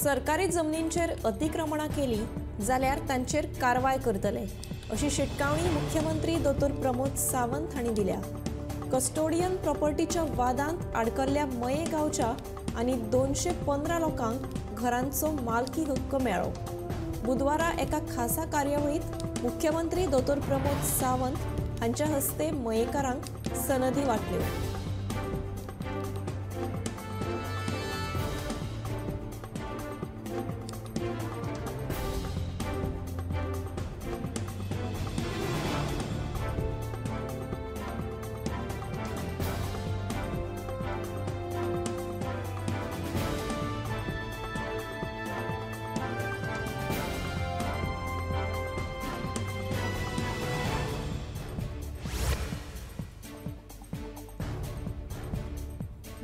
सरकारी जमनींचेर अतिक्रमणां केली जाल्यार तांचेर कारवाय करतले अशी शिटकावणी मुख्यमंत्री दोतोर प्रमोद सावंत हांणी दिल्या। कस्टोडियन प्रॉपर्टीच्या वादांत आडकल्ल्या मये गांवच्या आनी 215 लोकांक घरांचो मालकी हक्क मेळ्ळो। बुधवारा एका खासा कार्यावळींत मुख्यमंत्री दोतोर प्रमोद सावंत हांच्या हस्ते मयेकारांक सनदी वांटल्यो।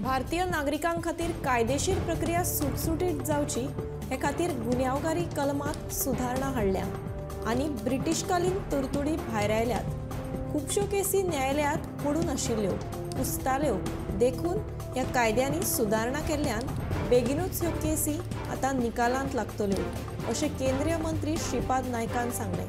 भारतीय नागरिकां खातीर कायदेशीर प्रक्रिया सुटसुटीत जावची हे खातीर गुन्यांवकारी कलमांत सुदारणा हाडल्या आनी ब्रिटिशकालीन तरतुदी भायर आयल्यात। खुबश्यो केसी न्यायालयांत पडून आशिल्ल्यो, कुसताल्यो, देखून ह्या कायद्यांनी सुदारणा केल्ल्यान बेगिनूच ह्यो केसी आतां निकालांत लागतल्यो अशें केंद्रीय मंत्री श्रीपाद नायकान सांगलें।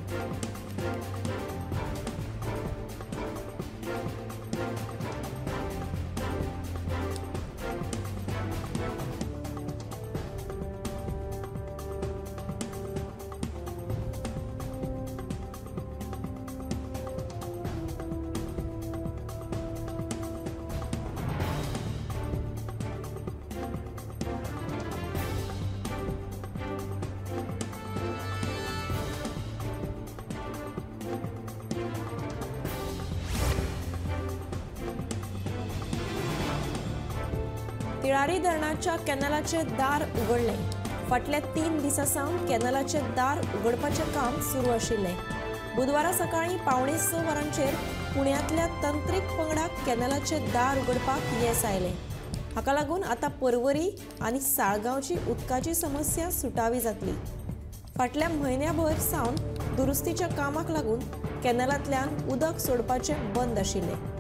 तिळारी धरणाच्या कॅनलाचे दार उगडले। फाटल्या 3 दिसां सावन कॅनलाचे दार उगडपाचें काम सुरू आशिल्लें। बुधवारा सकाळीं 5:45 वरांचेर पुण्यांतल्या तंत्रीक पंगडाक कॅनलाचे दार उगडपाक येस आयलें। हाका लागून आतां पर्वरी आनी साळगांवची उदकाची समस्या सुटावी जातली। फाटल्या म्हयन्याभर सावन दुरुस्तीच्या कामाक लागून कॅनलांतल्यान उदक सोडपाचें बंद आशिल्लें।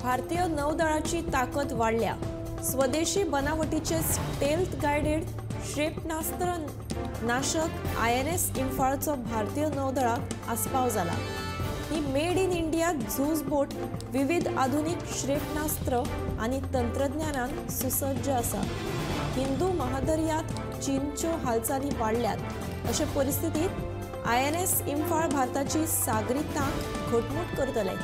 भारतीय नौदळाची ताकद वाडल्या। स्वदेशी बनावटीचे स्टेल्थ गायडेड क्षेपणास्त्र नाशक INS इम्फाळचो भारतीय नौदळाक आस्पाव जाला। ही मेड इन इंडिया झूज बोट विविध आधुनिक क्षेपणास्त्र आनी तंत्रज्ञानान सुसज्ज आसा। हिंदू महादर्यांत चीनच्यो हालचाली वाडल्यात अशे परिस्थितीत INS Imphal भारताची सागरी तांक घटमूट करतले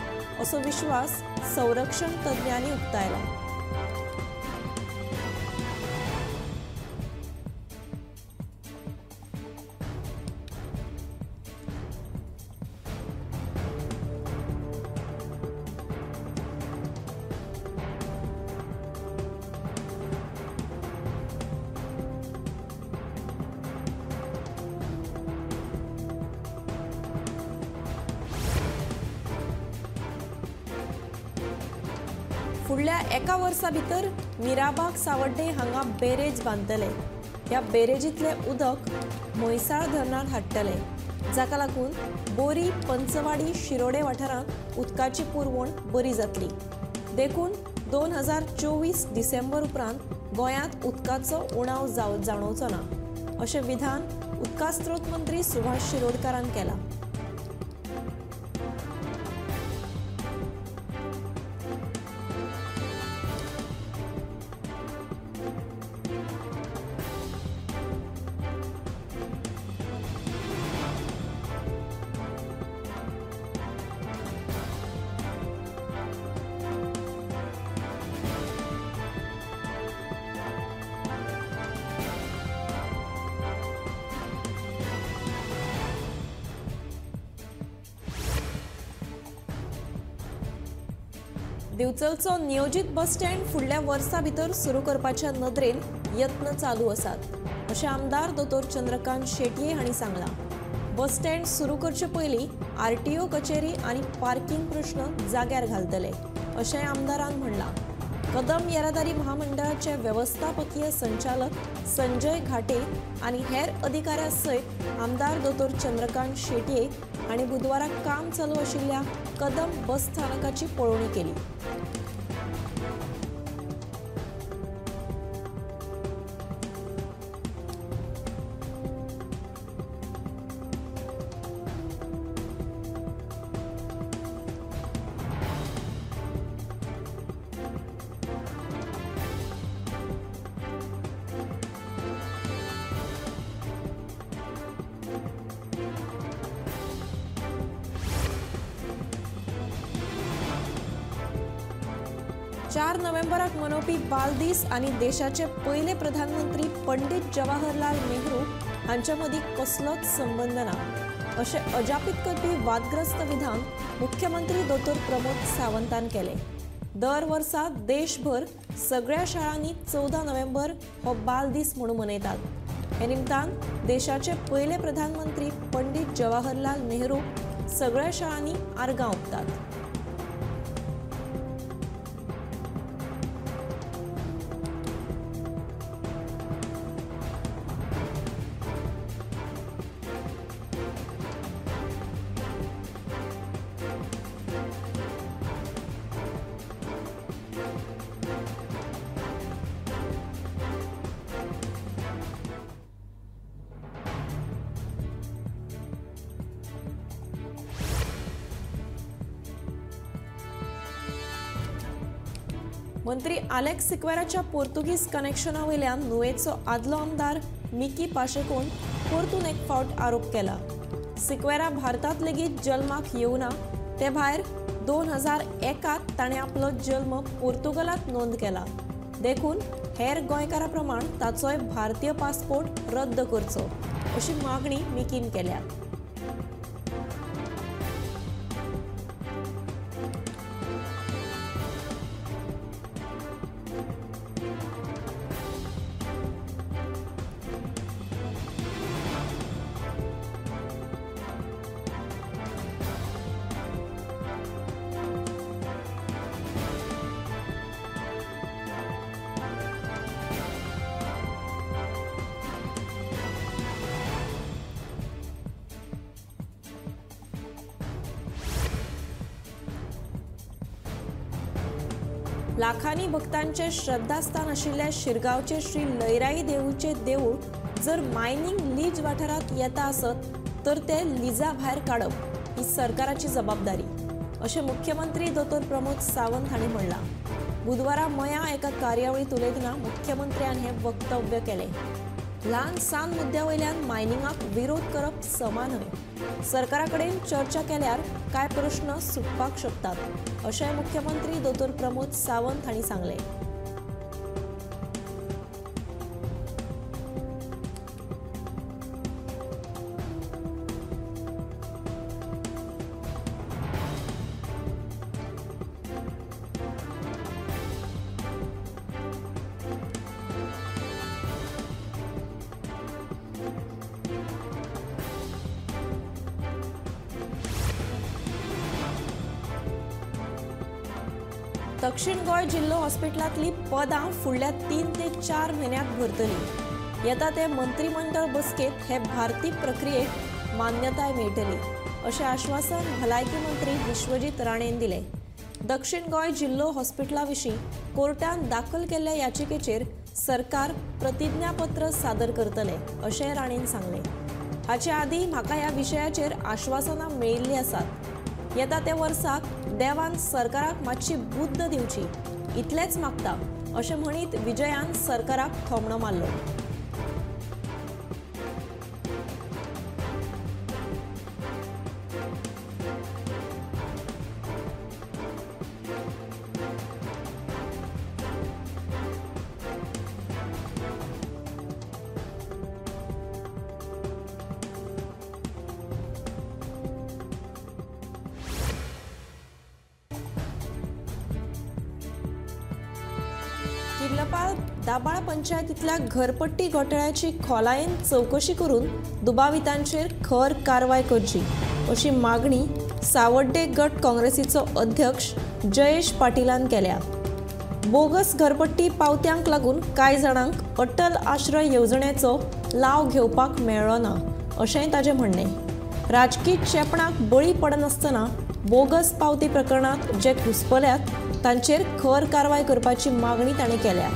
असो विश्वास संरक्षण तज्ञांनी उक्तायला। फुडल्या एका वर्सा भितर मिराबाग सावड्डे हांगा बॅरेज बांदतले। ह्या बॅरेजींतलें उदक म्हैसाळ धरणांत हाडटले, जाका लागून बोरी, पंचवाडी, शिरोडे वाठारांत उदकाची पुरवण बरी जातली। देखून 2024 डिसेंबर उपरांत गोंयांत उदकाचो उणाव जाणवचो ना अशें विधान उदका स्रोत मंत्री सुभाष शिरोडकारान केलां। दिवचलचो नियोजीत बस स्टँड फुडल्या वर्सा भितर सुरू करपाच्या नदरेन यत्न चालू आसात अशें आमदार दोतोर चंद्रकांत शेटये हांणी सांगलां। बस स्टँड सुरू करचे पयलीं आरटीओ कचेरी आनी पार्किंग प्रश्न जाग्यार घालतले अशें आमदारान म्हणलां। कदम येरादारी महामंडळाचे वेवस्थापकीय संचालक संजय घाटे आनी हेर अधिकाऱ्यां सयत आमदार दोतोर चंद्रकांत शेटये हांणी बुधवारा काम चालू आशिल्ल्या कदम बस स्थानकाची पळोवणी केली। चार नोव्हेंबराक मनोवपी बालदीस आनी देशाचे पयले प्रधानमंत्री पंडित जवाहरलाल नेहरू हांच्या मदीं कसलोच संबंद ना अशें अजापीत करपी वादग्रस्त विधान मुख्यमंत्री दोतोर प्रमोद सावंतान केलें। दर वर्सा देशभर सगळ्या शाळांनी 14 नोव्हेंबर हो बालदीस म्हणून मनयतात। हे निमतान देशाचे पयले प्रधानमंत्री पंडित जवाहरलाल नेहरू सगळ्या शाळांनी आर्गां ओंपतात। मंत्री आलेक्स सिक्वेराच्या पोर्तुगीज कनेक्शना वयल्यान नुवेचो आदलो आमदार मिकी पाशेकोन परतून एक फावट आरोप केला। सिक्वेरा भारतांत लेगीत जल्माक येवना, ते भायर 2001 ताणें आपलो जल्म पोर्तुगलांत नोंद केला, देखून हेर गोंयकारां प्रमाण ताचोय भारतीय पासपोर्ट रद्द करचो अशी मागणी मिकीन केल्या। लाखांनी भक्तांचे श्रद्धास्थान आशिल्ल्या शिरगांवचे श्री लयराई देवूचे देऊळ जर मायनिंग लीज वाठारांत येता आसत तर ते लिजा भायर काडप ही सरकाराची जबाबदारी अशें मुख्यमंत्री दोतोर प्रमोद सावंत हांणी म्हणलां। बुधवारा मयां एका कार्यावळींत उलयतना मुख्यमंत्र्यान हें वक्तव्य केलें। ल्हान सान मुद्द्या वयल्यान मायनिंगाक विरोध करप समा न्हय, सरकारा कडेन चर्चा केल्यार कांय प्रश्न सुटपाक शकतात अशें मुख्यमंत्री दोतोर प्रमोद सावंत हांणी सांगलें। दक्षिण गोंय जिल्लो हॉस्पिटलांतली पदां फुडल्या 3 ते 4 म्हयन्यांत भरतली। येता ते मंत्रीमंडळ बसकेंत हे भारती प्रक्रियेक मान्यताय मेळटली अशें आश्वासन भलायकी मंत्री विश्वजीत राणेन दिलें। दक्षिण गोंय जिल्लो हॉस्पिटला विशीं कोर्टान दाखल केल्ल्या याचिकेचेर सरकार प्रतिज्ञापत्र सादर करतले अशें राणेन सांगलें। हाचे आदीं म्हाका ह्या विशयाचेर आश्वासनां मेळिल्लीं आसात। येता ते वर्साक देवान सरकाराक मातशी बुद्द दिवची इतलेंच मागता अशें म्हणीत विजयान सरकाराक थोमणो मारलो। किल्लपाळ दाबाळ पंचायतींतल्या घरपट्टी घोटाळ्याची खोलायेन चवकशी करून दुबावितांचेर खर कारवाय करची अशी मागणी सावड्डे गट काँग्रेसीचो अध्यक्ष जयेश पाटीलान केल्या। बोगस घरपट्टी पावत्यांक लागून कांय जाणांक अटल आश्रय येवजणेचो लाव घेवपाक मेळ्ळो ना अशेंय ताजें म्हणणें। राजकी चेपणाक बळी पडनासतना बोगस पावती प्रकरणांत जे घुस्पल्यात तांचेर खर कारवाय करपाची मागणी ताणें केल्या।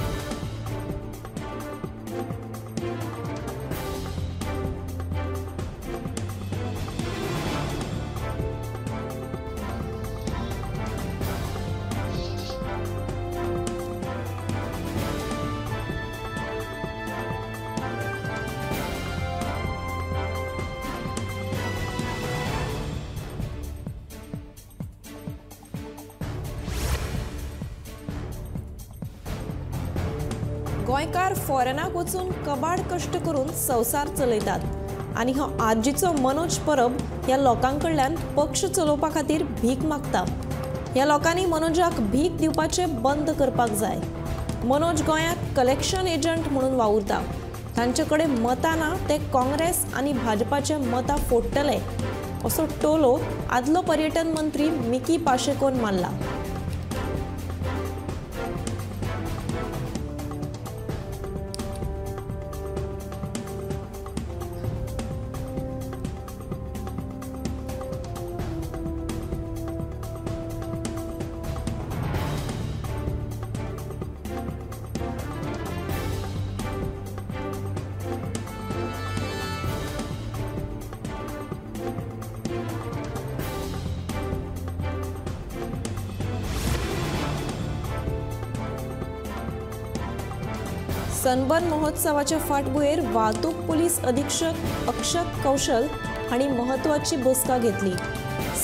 गोंयकार फॉरेनाक वचून कबाड कश्ट करून संवसार चलयतात आनी हो आजीचो मनोज परब ह्या लोकां कडल्यान पक्ष चलोवपा खातीर भीक मागता। ह्या लोकांनी मनोजाक भीक दिवपाचें बंद करपाक जाय। मनोज गोंयांत कलेक्शन एजंट म्हणून वावुरता। तांचे कडेन मतां ना ते काँग्रेस आनी भाजपाचे मतां फोडटले असो टोलो आदलो पर्यटन मंत्री मिकी पाशेकोन मारला। सनबर्न महोत्सवाच्या फाटभुंयेर वाहतूक पुलीस अधीक्षक अक्षत कौशल हांणी म्हत्वाची बसका घेतली।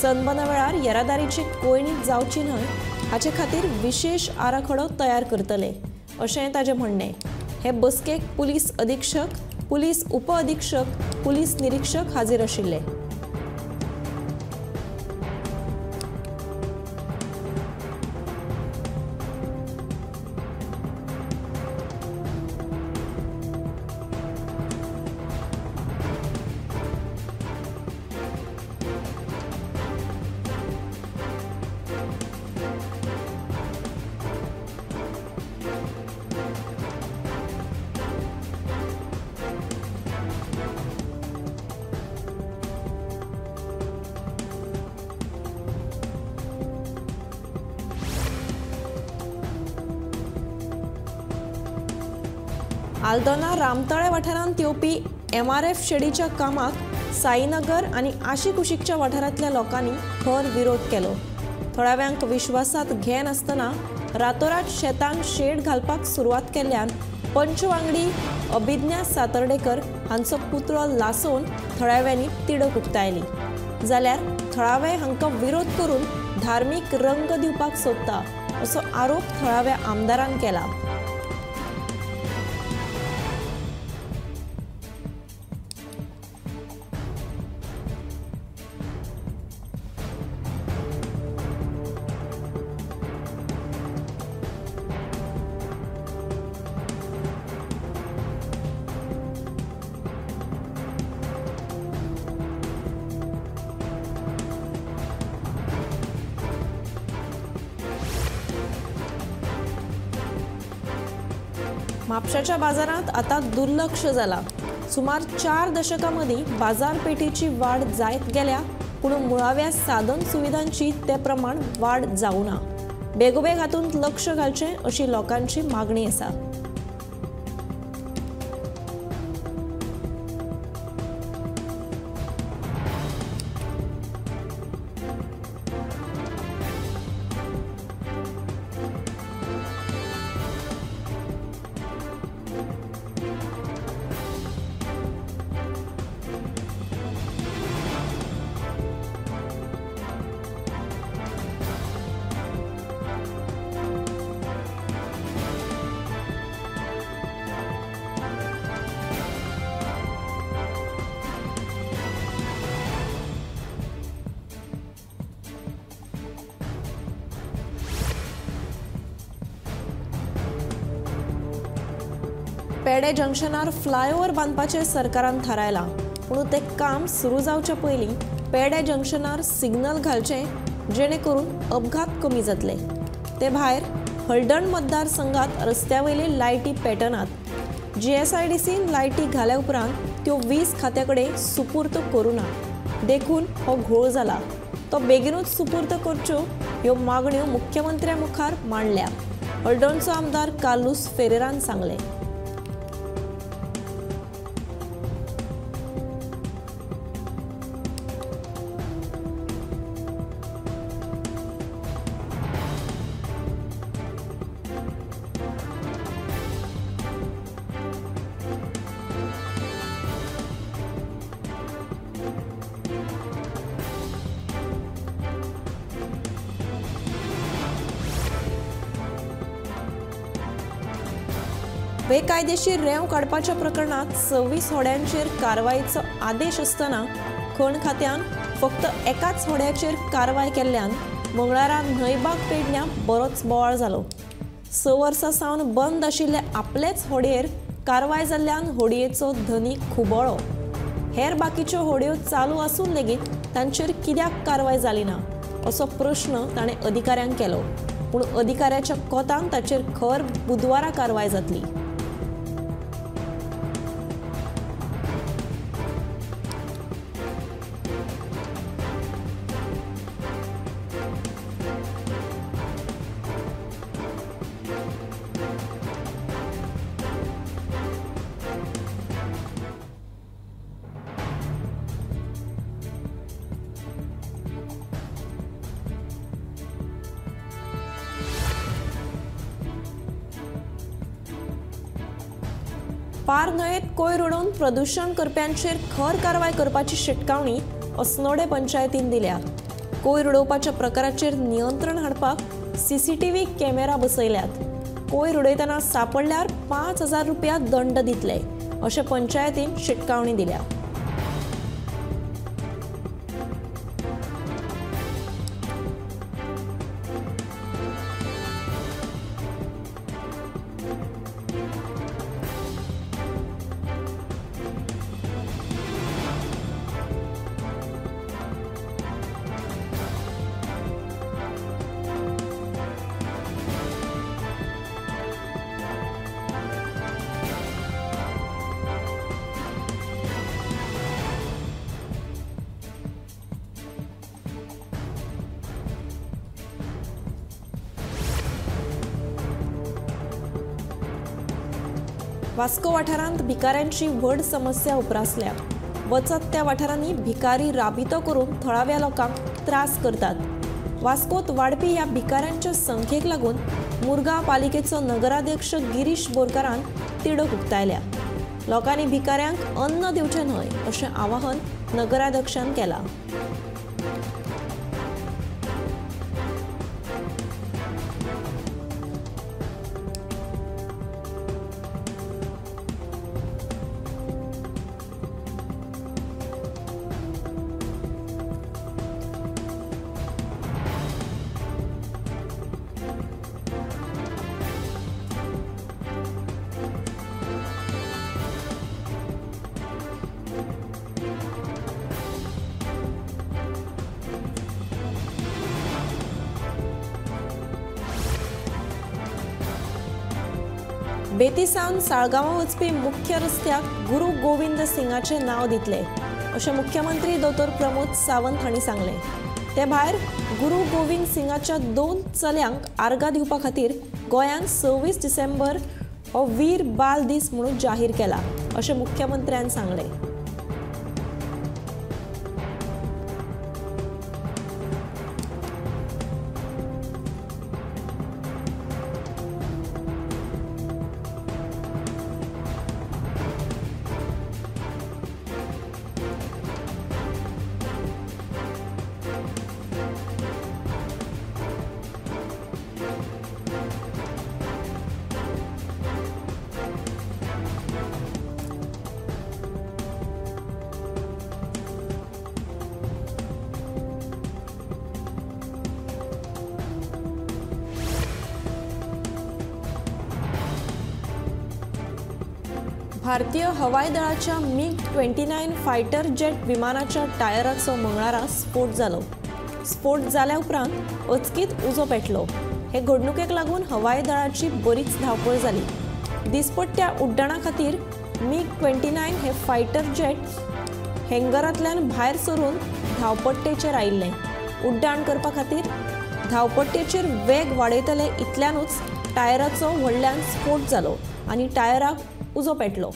सनबर्ना वेळार येरादारीची कोंयडी जावची न्हय हाचे खातीर विशेष आराखडो तयार करतले अशें ताजें म्हणणें। हे बसकेक पुलीस अधीक्षक, पुलीस उपअधीक्षक, पुलीस निरीक्षक हाजीर आशिल्ले। आल्दोना रामतळे वाठारांत येवपी एमआरएफ शेडीच्या कामाक साईनगर आनी आशिकुशीकच्या वाठारांतल्या लोकांनी खर विरोध केलो। थळाव्यांक विश्वासात घेनासतना रातोरात शेतांत शेड घालपाक सुरवात केल्ल्यान पंचवांगडी अभिज्ञा सातर्डेकर हांचो पुतळो लासोवन थळाव्यांनी तिडक उक्तायली। जाल्यार थळावे हांकां विरोध करून धार्मीक रंग दिवपाक सोदता असो आरोप थळाव्या आमदारान केला। म्हापशाच्या बाजारांत आता दुर्लक्ष जाला। सुमार 4 दशकां मदीं बाजारपेठेची वाड जायत गेल्या, पूण मुळाव्या साधन सुविधांची ते प्रमाण वाड जावना। बेगोबेग हातूंत लक्ष घालचें अशी लोकांची मागणी आसा। पेडे जंक्शनार फ्लायओव्हर बांदपाचें सरकारान थारायलां, पूण तें काम सुरू जावचे पयलीं पेडे जंक्शनार सिग्नल घालचें जेणे करून अपघात कमी जातले। ते भायर हळदण मतदारसंघात रस्त्या वयले लायटी पेटनात। जीएसआयडीसीन लायटी घाल्या उपरांत त्यो वीज खात्या कडेन सुपूर्त करूं ना, देखून हो घोळ जाला। तो बेगीनूच सुपूर्त करच्यो ह्यो मागण्यो मुख्यमंत्र्या मुखार मांडल्या। हळदणचो आमदार कार्लुस फेरेरान सांगलें। बेकायदेशीर रेंव काडपाच्या प्रकरणात 26 होड्यांचेर कारवायेचो आदेश आसतना खण खात्यान फक्त एकाच होड्याचेर कारवाय केल्ल्यान मंगळारा न्हंयबाग पेडण्यां बरोच बोवाळ जालो। 6 वर्सां सावन बंद आशिल्ले आपलेच होडयेर कारवाय जाल्ल्यान होडयेचो धनी खुबळ्ळो। हेर बाकीच्यो होडयो चालू आसून लेगीत तांचेर कित्याक कारवाय जाली ना असो प्रश्न ताणें अधिकाऱ्यांक केलो, पूण अधिकाऱ्याच्या कोतान ताचेर खर बुधवारा कारवाय जातली। पार न्हंयेत कोयर उडोवन प्रदूषण करप्यांचेर खर कारवाय करपाची शिटकावणी अस्नोडे पंचायतीन दिल्या। कोयर उडोवपाच्या प्रकाराचेर नियंत्रण हाडपाक सीसीटीव्ही कॅमेरा बसयल्यात। कोयर उडयतना सापडल्यार 5000 रुपया दंड दितले अशें पंचायतीन शिटकावणी दिल्या। वास्को वाठारांत भिकाऱ्यांची व्हड समस्या उप्रासल्या। वचत त्या वाठारांनी भिकारी राबितो करून थळाव्या लोकांक त्रास करतात। वास्कोत वाडपी ह्या भिकाऱ्यांच्या संख्येक लागून मुरगांव पालिकेचो नगराध्यक्ष गिरीश बोरकारान तिडक उक्तायल्या। लोकांनी भिकाऱ्यांक अन्न दिवचें न्हय अशें आवाहन नगराध्यक्षान केलां। बेतीसावन साळगांवां वचपी मुख्य रस्त्याक गुरू गोविंद सिंगाचें नांव दितले अशें मुख्यमंत्री दोतोर प्रमोद सावंत हांणी सांगलें। ते भायर गुरू गोविंद सिंगाच्या 2 चल्यांक आर्गां दिवपा खातीर गोंयांत 26 डिसेंबर हो वीर बाल दीस म्हणून जाहीर केला अशें मुख्यमंत्र्यान सांगलें। भारतीय हवाई दळाच्या MiG-29 fighter jet विमानाच्या टायराचो मंगळारा स्फोट जालो। स्फोट जाल्या उपरांत अचकीत उजो पेटलो। हे घडणुकेक लागून हवाई दळाची बरीच धांवपळ जाली। दिसपट्ट्या उड्डाणा खातीर MiG-29 हे फायटर जेट हँगरांतल्यान भायर सरून धांवपट्टेचेर आयिल्लें। उड्डाण करपा खातीर धांवपट्टेचेर वेग वाडयतले इतल्यानूच टायराचो व्हडल्यान स्फोट जालो आनी टायराक उजो पेटलो।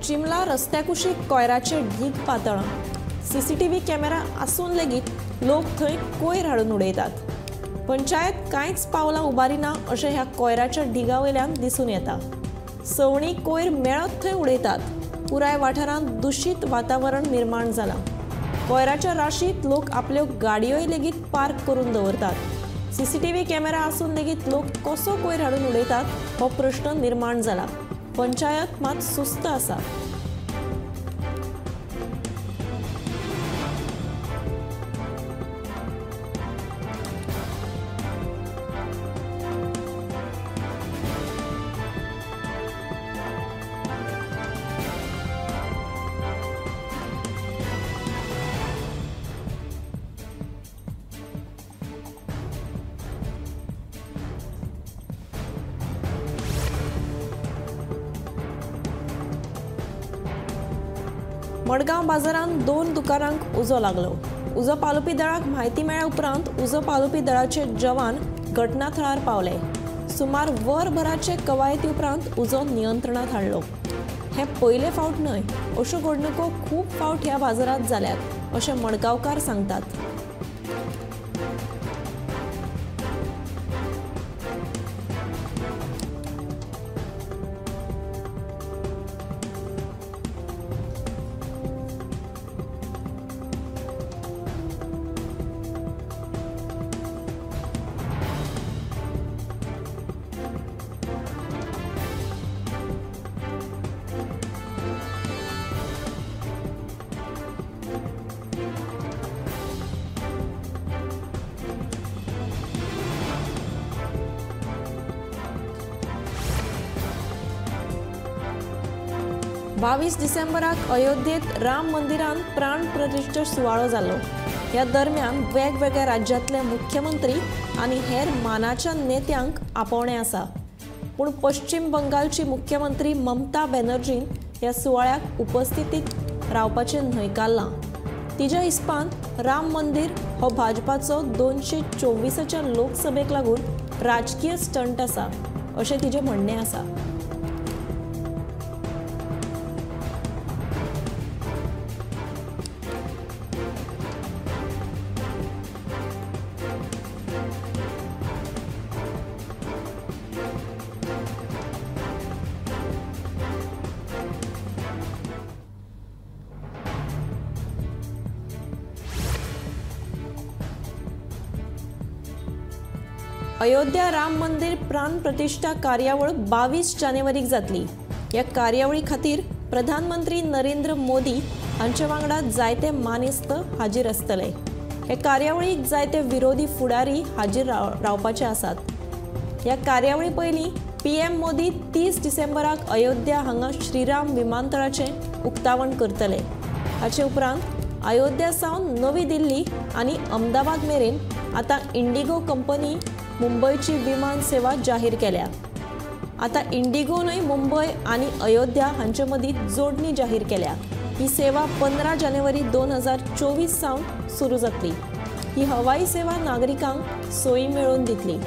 चिमला रस्त्या कुशीक कोयराचे ढीग पातळ्ळां। सीसीटीव्ही कॅमेरा आसून लेगीत लोक थंय कोयर हाडून उडयतात। पंचायत कांयच पावलां उबारिना अशें ह्या कोयराच्या ढिगा वयल्यान दिसून येता। सवणीं कोयर मेळत थंय उडयतात। पुराय वाठारांत दुशीत वातावरण निर्माण जालां। कोयराच्या राशींत लोक आपल्यो गाडयोय लेगीत पार्क करून दवरतात। सीसीटीव्ही कॅमेरा आसून लेगीत लोक कसो कोयर हाडून उडयतात हो प्रश्न निर्माण जाला। पंचायत मात सुस्त आसा। मडगांव बाजारांत 2 दुकानांक उजो लागलो। उजो पालोवपी दळाक म्हायती मेळ्ळ्या उपरांत उजो पालोवपी दळाचे जवान घटनाथळार पावले। सुमार वरभराचे कवायती उपरांत उजो नियंत्रणांत हाडलो। हे पयले फावट न्हय, अश्यो घडणुको खूब फावट ह्या बाजारांत जाल्यात अशें मडगांवकार सांगतात। बावीस डिसेंबराक अयोध्येत राम मंदिरांत प्राण प्रतिष्ठा सुवाळो जालो। ह्या दरम्यान वेगवेगळ्या राज्यांतले मुख्यमंत्री आनी हेर मानाच्या नेत्यांक आपोवणें आसा। पूण पश्चिम बंगालची मुख्यमंत्री ममता बॅनर्जीन ह्या सुवाळ्याक उपस्थितीत रावपाचें न्हयकारलां। तिच्या हिसपान राम मंदिर हो भाजपाचो 224च्या लोकसभेक लागून राजकीय स्टंट आसा अशें तिचें म्हणणें आसा। अयोध्या राम मंदिर प्राण प्रतिष्ठा कार्यावळ 22 जानेवारीक जातली। ह्या कार्यावळी खातीर प्रधानमंत्री नरेंद्र मोदी हांचे वांगडा जायते मानेस्त हाजीर आसतले। हे कार्यावळीक जायते विरोधी फुडारी हाजीर रावपाचे आसात। ह्या कार्यावळी पयलीं पीएम मोदी 30 डिसेंबराक अयोध्या हांगा श्रीराम विमानतळाचें उक्तावण करतले। हाचे उपरांत अयोध्या सावन नवी दिल्ली आनी अहमदाबाद मेरेन आतां इंडिगो कंपनी मुंबयची विमान सेवा जाहीर केल्या। आतां इंडिगोनूय मुंबय आनी अयोध्या हांचे मदीं जोडणी जाहीर केल्या। ही सेवा 15 जानेवारी 2024 सावन सुरू जातली। ही हवाई सेवा नागरिकांक सोयी मेळोवन दितली।